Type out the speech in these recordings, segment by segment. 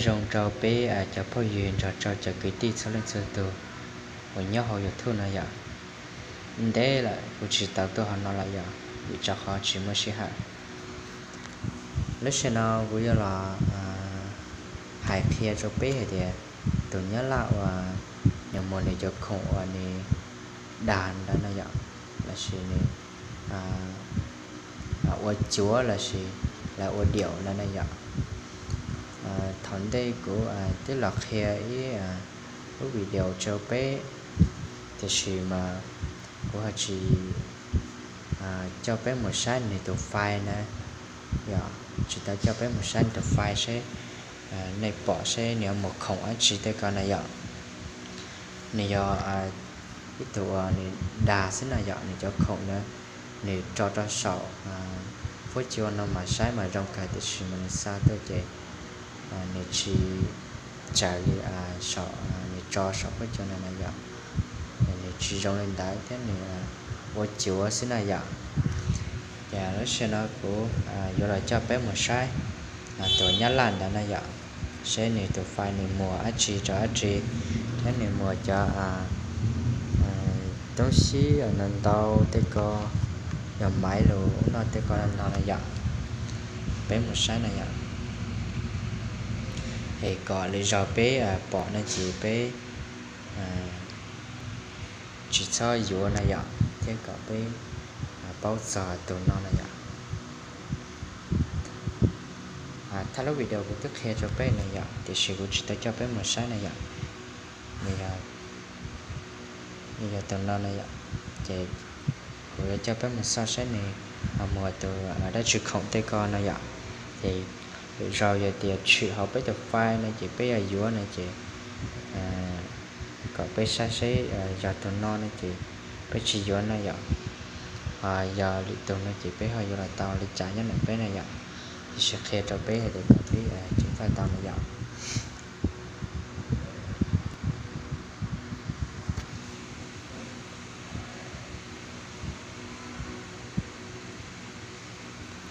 Zoo rau peb cov phooj ywg nrog rau cov kwv tij txhua leej txhua tus uas nyob hauv YouTube no yom. Ntev lawm kuv tsis tau tuaj hauv no lawm yom, vim rau qhov tsis muaj sij hawm. Lub sij hawm no kuv yuav los hais qhia rau peb hais tias tus nyab laj uas nws muag nws cov khoom uas nws dag ntawd no yom, lossis nws ua cuav lossis lawv ua diaum ntawd no yom. Thaum ntej kuv twb los qhia ib lub video rau peb, tiam sis mas kuv ho tsis coj peb mus saib nws tus file na yom, tsis tau coj peb mus saib nws tus file seb nej pom seb nws yuav muag khoom dab tsi tej ko na yom. Nws yog ib tug uas nws dag xwb na yom, nws cov khoom na nws tso rau saum huab cua no mas saib mas zoo kawg tiam sis mas nws xa tuaj ces nws tsis tsaws li saum, nws tso saum huab cua no na yom. Nws tsis zoo li ntawd thiab nws ua cuav xwb na yom. Ces lub sij hawm no kuv yuav los coj peb mus saib tus nyab laj ntawd na yom, seb nws tus file nws muag dab tsi rau dab tsi, thiab nws muag cov toob sib ntau ntau tej ko, yog maiv lus ub no tej ko no no yom. Peb mus saib na yom. Es kom lwm zaus peb pom no ces peb tsis txhob yuav na yom, thiab kom peb paub txog tus no na yom. Thaj lub video kuv twb qhia rau peb na yom, tiam sis kuv tsis tau coj peb mus saib na yom. Nws yog tus no na yom, ces kuv yuav coj peb mus xauj saib nws muag tus dab tsi khoom tej ko no yom. Ces lwm zaus yog tias tshwm hauv peb tus file no ces peb yuav yuav no ces kom peb saib seb yog tus no no ces peb tsis yuav na yom. Ho yog lwm tus no ces peb ho yuav los tau li cas nyob ntawm peb na yom. Tiam sis qhia rau peb hais tias kom peb ceev faj tau na yom.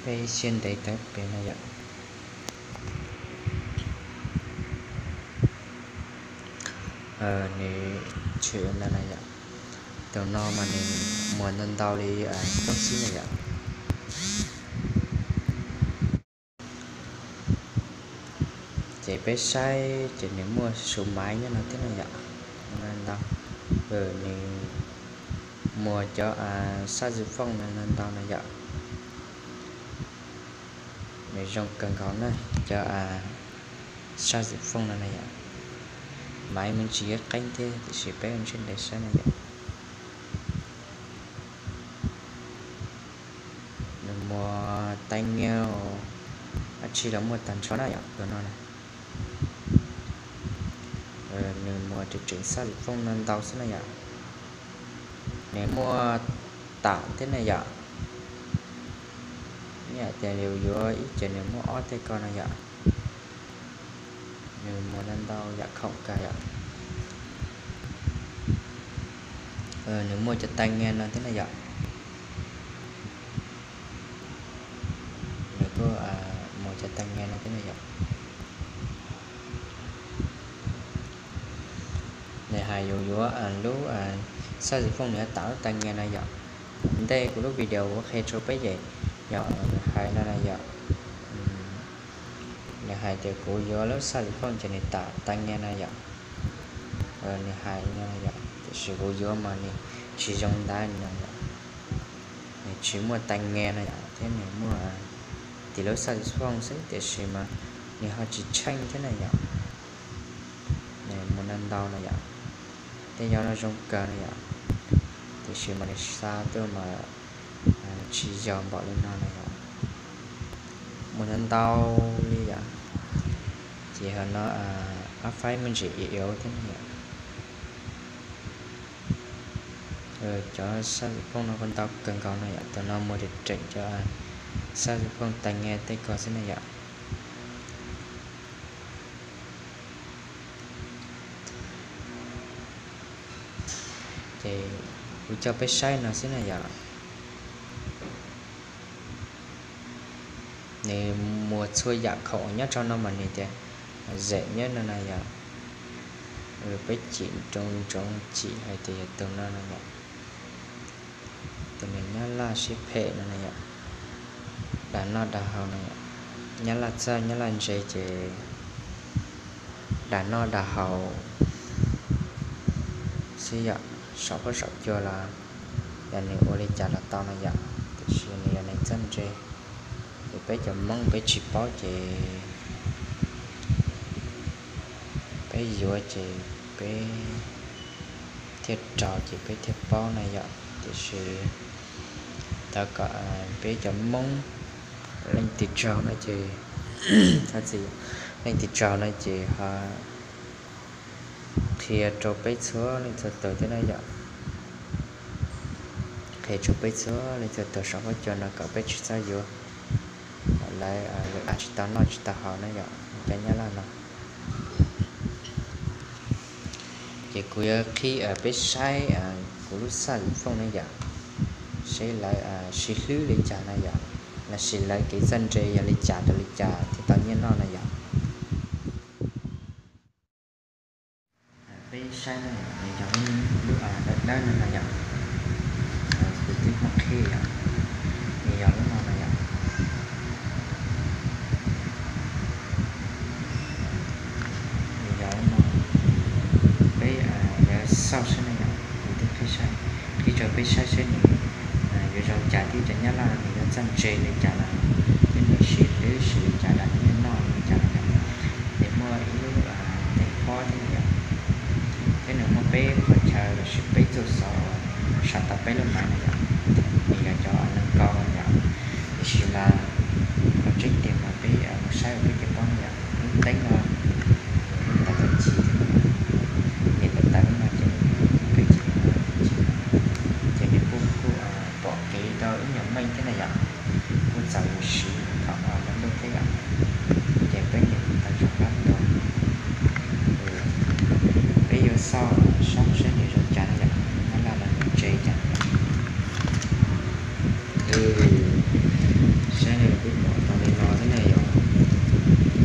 Peb siab ntev tawm pem no yom. Nws tshwm ntawd na yom. Tus no mas nws muag ntau ntau li toob xib na yom. Ces peb saib ces nws muaj su maiv nyob no thiab na yom. Ntau, nws muag cov sab xis fooj no ntau ntau na yom. Nws zoo kawg nkaus na, cov sab xis fooj no na yom. Maiv me ntsis yuav qeeb thiab tiam sis peb ua ntsej ntes saib na yom. Nws muag tai ngias dab tsi los muaj tag nrho na yom, tus no na. Nws muag tseem tseem sab xis fooj no ntau xwb na yom. Nws muaj tam thiab na yom. Ib yam tias yus yuav ib ces nws muaj ob tej ko no yom. Nws muag ntau ntau yam khoom kawg yom. Nws muaj cov tai ngias no thiab na yom. Nws kuj muag cov tai ngias no thiab na yom. Nws hais yus yuav lub sab xis fooj nws yuav tam lub tai ngias no yom. Ntej kuv lub video kuv qhia rau peb ces yog nws hais no na yom. Nws hais tias kuv yuav lub sab xis fooj ces nws tam tai ngias no yom. Nws hais no yom, tiam sis kuv yuav mas nws tsis zoo ntawd no yom. Nws tsis muaj tai ngias no yom, thiab nws muaj tim lub sab xis fooj xwb tiam sis mas nws ho tsis tsheej thiab na yom. Nws muag ntau ntau no yom. Tej yam no zoo kawg no yom, tiam sis mas nws xa tuaj mas tsis yog npaum li no na yom. Muag ntau ntau li yom. Ces ho no ab faib me ntsis ib thiab na yom. Cov sab xis fooj no kuj ntau kawg nkaus no yom, tus no muag tseem tseem cov sab xis fooj tai ngias tej ko xwb na yom. Ces kuv coj peb saib no xwb na yom. Nws muag txhua yam khoom nyob rau no mas nws tias Zem nyob no na yom, peb cim nroo ntsoov cim hais tias yog tus no na yom, tus niag nyab laj siab phem no na yom, dag noj dag haus no yom. Nyab laj txawj nyab laj ntse ces dag noj dag haus xwb yom, saum huab saum cua los yog nws ua li cas los tau no yom, tiam sis nws yog neeg txawj ntse. Ces peb cov Hmoob peb tsis paub ces peb yuav ces peb thiaj raug ces peb thiaj paub na yom. Tiam sis thov kom peb cov Hmoob leej twg raug no ces, leej twg raug no ces ho qhia rau peb txhua leej txhua tus thiab na yom. Qhia rau peb txhua leej txhua tus saum huab cua no kom peb tsis txhob yuav lawv, lawv dag tsis tau noj tsis tau haus na yom, cov nyab laj no. Ces kuv yuav qhib peb saib kuv lub xaj lus fooj na yom, seb lawv sib hlwb li cas na yom, los sis lawv kev txawj ntse yog li cas rau li cas thiaj tau nyiaj noj na yom. Peb saib no, nws yog lub dawb dawb no na yom, kuv twb muab qhib yom, nws yog lub no na yom. Nws yog lub no, peb yuav xauj saib na yom, kuv twb qhib saib, qhib rau peb saib seb nws yuav zoo cas thiab cov nyab laj no nws yuav txawj ntse li cas na, thiab nws siv hlwb siv li cas dag nyiaj noj li cas na yom. Nws muaj ib lub teeb pob thiab na yom, thiab nws muaj peb qhov chaw los sis peb txoj xov uas sau tau peb lub maiv na yom. Nws yog cov neeg kaus yom, tiam sis mas qhov tseeb tiag mas peb mus saib ua peb thiaj paub na yom. Lub teeb no, lub tawv tau ci thiab, nws tawv tawv no ces peb ci, ces nws kuj kuj pom kev rau ib nyuag meej thiab na yom, kuj txaus yus siv thaum lub ntuj thiab yom. Ces peb niam tau tso qab tau, peb yuav xauj saib seb nws zoo cas na yom, nyab laj no nws ntse cas na yom. Saib na, peb pom tau li no xwb na yom,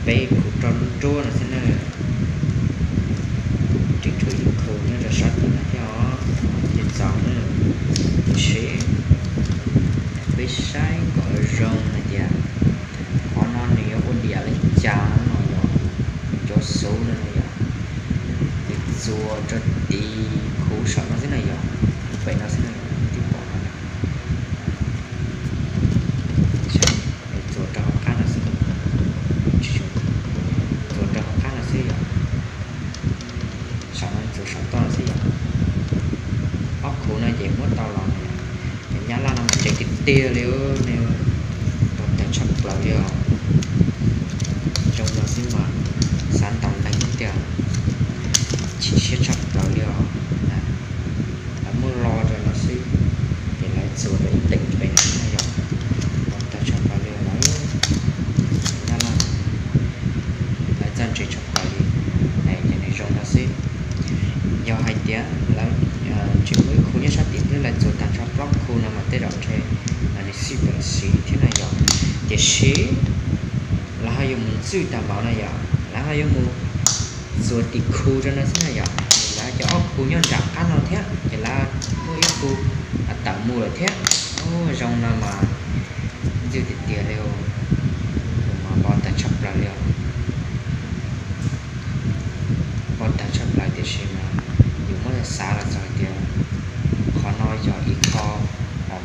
peb khu roj nruab no xwb na, tseem tshuav ib khu nyob rau sab tim no thiab os, thiaj txaus na. Tiam sis peb saib kom zoo hais tias qhov no nws yuav ua diam li cas no yom, cov xuv no na yom, nws txuas rau tim khu saum no xwb na yom, pem no xwb na yom, twb pom no na. Txuas rau hauv qab no xwb, txuas rau hauv qab no xwb yom. Saum no txuas saum toj no xwb yom. Ob khu no ces muab tau los no yom. Cov nyab laj no mas ntse tiag tiag li, nws tau tag tshaj plaws li os. Zoo no xwb mas xav ntaus nteeg tiag, chim siab tshaj plaws li os. Lawv muab lo rau no xwb, ces lawv txuas rau ib teem pem no xwb na yom. Tau tag tshaj plaws li os, nyab laj lawv txawj ntse tshaj plaws li. Ces nws zoo no xwb. Yog hais tias lawv tsis muaj ib khu nyob sab tim thiab lawv txuas tag nrho plaub khu no mas tej zaum ntshe nws xij peem siv thiab na yom. Tiam sis lawv ho yuav mus ntxwj tag npaum na yom, lawv ho yuav mus txuas tim khu rau no xwb na yom. Lawv cov ob khu nyob nram qab no thiab ces lawv muaj ib khu tawm mus lawm thiab. Zoo no mas ntxwj tiag tiag li, mas npau taws tshaj plaws li os. Npau taws tshaj plaws tiam sis mas yus muab xav los txog hais tias qhov no yog ib qho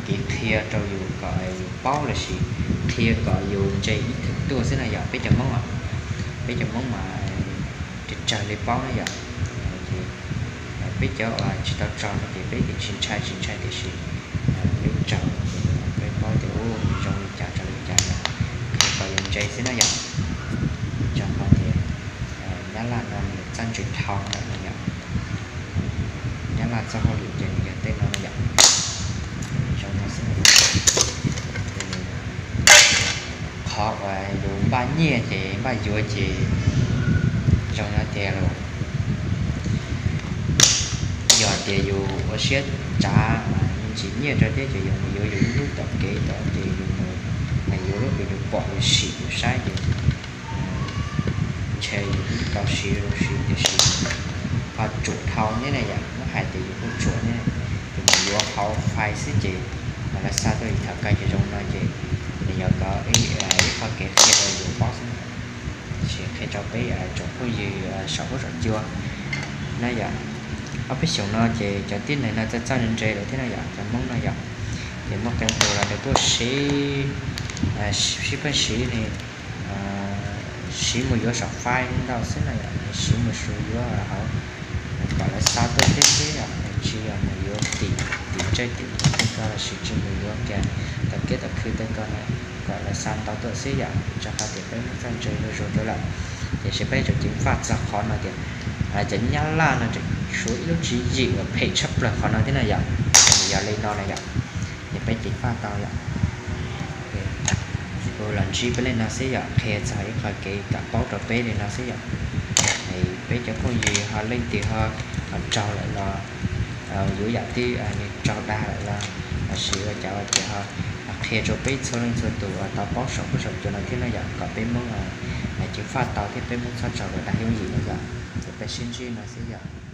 kev qhia rau yus kom yus paub lossis qhia kom yus ntse ib tug tuaj xwb na yom. Peb cov Hmoob, peb cov Hmoob mas tsawg tsawg li paub na yom. Peb cov uas tsis tau raug no ces peb tsis ntshai tsis ntshai tiam sis peb raug ces peb paub tias ua zoo li cas raug li cas yom, qhia kom yus ntse xwb na yom. Tso qhov tias nyab laj no nws txawj ntse dhau lawm no yom. Nyab laj txoj hauj lwm ces nws yog tej no no yom. Zoo no xwb. Qhov uas yus npaj nyiaj ces npaj yuav ces zoo no tiag los, yog tias yus ua siab tsav me ntsis nyiaj rau thiab ces yus mus yuav yus lub hnub tom kev tod ces yus mus yuav lub uas yus pom yus sim yus saib ces Ntshe yus kuj tau siv los siv tiam sis ho tsuam dhau thiab na yom, muab hais tias yus kuj tsuam thiab. Ces mus yuav hauv fai xwb ces lawv xa tuaj, yus tham kawg ces zoo no ces nws yog ib qho kev qhia rau yus paub xwb, tab sis qhia rau peb tsoom phooj ywg saum huab saum cua na yom. Ob peb xyoos no ces cov tib neeg no txawj txawj nre lawm thiab no yom, cov Hmoob no yom. Ces muaj qee tus los nws kuj siv, sib pheej siv ne, siv mus yuav saum fai ntau xwb no yom, nws siv mus yuav hauv kom lawv xa tuaj thiab xwb yom, nws tsis yog mus yuav tim, tim tsev tim tej ko los sis tsis mus yuav kiag tom kiab tom khw tej ko na, kom lawv xa ntau tuaj xwb yom, rau qhov tias peb Hmoob txawj nre zuj zus rau lawm. Tiam sis peb tseem ceev faj txog qhov no tias cov Nyab Laj no tseem tshuav ib lub tswv yim uas phem tshaj plaws qhov no thiab na yom. Yog li no na yom, ces peb ceev faj tau yom. Kuv los ntsib peb li no xwb yom, qhia txog ib qho kev kam paub rau peb li no xwb yom. Peb cov phooj ywg ho leej twg ho raug lawm los, yuav yam twg nws raug dag lawm los, los sis ua cas ua tias ho qhia rau peb txhua leej txhua tus uas tau paub saum huab saum cua no thiab no yom, kom peb Hmoob ceev faj tau thiab peb Hmoob txhob raug luag dag yooj yim no yom. Ces peb sib ntsib no xwb yom.